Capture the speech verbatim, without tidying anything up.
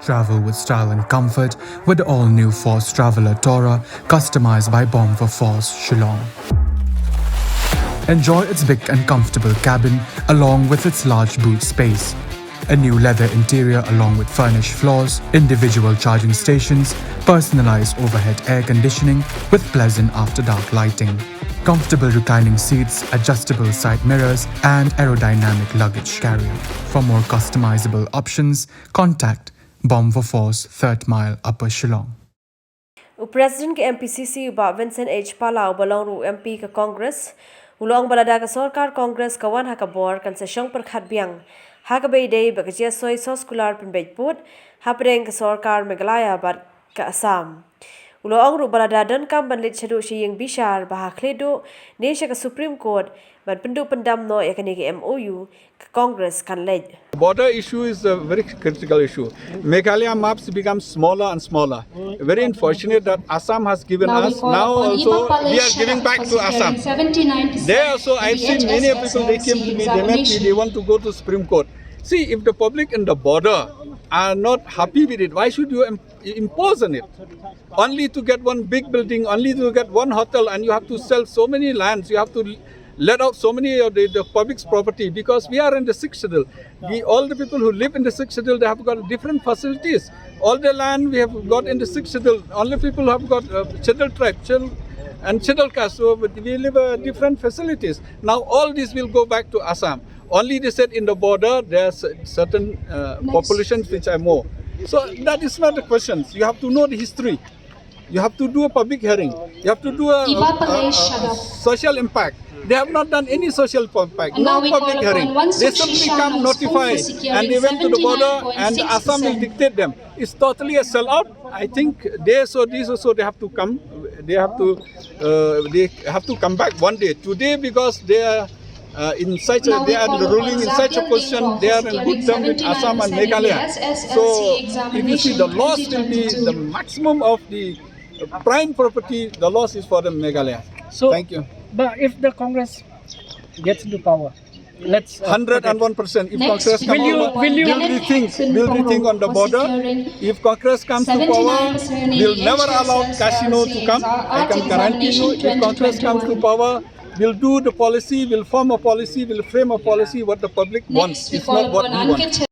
Travel with style and comfort with the all-new Force Traveler Tourer, customized by Bomb for Force, Shillong. Enjoy its big and comfortable cabin along with its large boot space. A new leather interior along with furnished floors, individual charging stations, personalized overhead air conditioning with pleasant after-dark lighting. Comfortable reclining seats, adjustable side mirrors, and aerodynamic luggage carrier. For more customizable options, contact Bomb for Force, Third Mile, Upper Shillong. U President ka M P C C, u Bah Vincent H Pala, uba long ruh u M P ka Congress, u la ong ba lada ka sorkar Congress ka wan ha ka bor, kan sa shong pyrkhat biang ha kaba ïadei bad ka jingsoi soskular pynbeit pud hapdeng ka sorkar Meghalaya bad ka Assam. U la ong ruh ba lada donkam ban leit shaduh sha ïing bishar, ba ha khlieh duh ne sha ka Supreme Court ban pynduh pyndam noh ïa kane ka M O U, ka Congress kan leit. Border issue is a very critical issue. Meghalaya maps become smaller and smaller. Very unfortunate that Assam has given us. Now also we are giving back to Assam. There also, I've seen many people, they came to me, they met me, they want to go to Supreme Court. See, if the public in the border are not happy with it, why should you im- impose on it? Only to get one big building, only to get one hotel, and you have to sell so many lands, you have to let out so many of the, the public's property, because we are in the Sixth Schedule. The, all the people who live in the Sixth Schedule, they have got different facilities. All the land we have got in the Sixth Schedule, only people have got, uh, Scheduled Tribe, Scheduled, and Scheduled Caste. So we live, uh, different facilities. Now all this will go back to Assam. Only they said in the border there are cer- certain, uh, populations which are more. So that is not the question. You have to know the history. You have to do a public hearing. You have to do a, a, a, a social impact. They have not done any social impact. No public hearing. They simply come, notify, and they went to the border, and Assam will dictate them. It's totally a sellout. I think they, so these also, they have to come. They have to, uh, they have to come back one day. Today, because they are, uh, in such a, they are ruling in such a position, they are in good term with Assam and Meghalaya. So if you see, the loss will be the maximum of the, uh, prime property, the loss is for the Meghalaya. So, thank you. But if the Congress gets into power, let's, uh, hundred and one percent. If Congress come over, we'll rethink, we'll rethink on the border. If Congress comes to power, we'll never allow casino to come. I can guarantee you, if Congress comes to power, we'll do the policy, we'll form a policy, we'll frame a policy what the public wants. It's not what we want.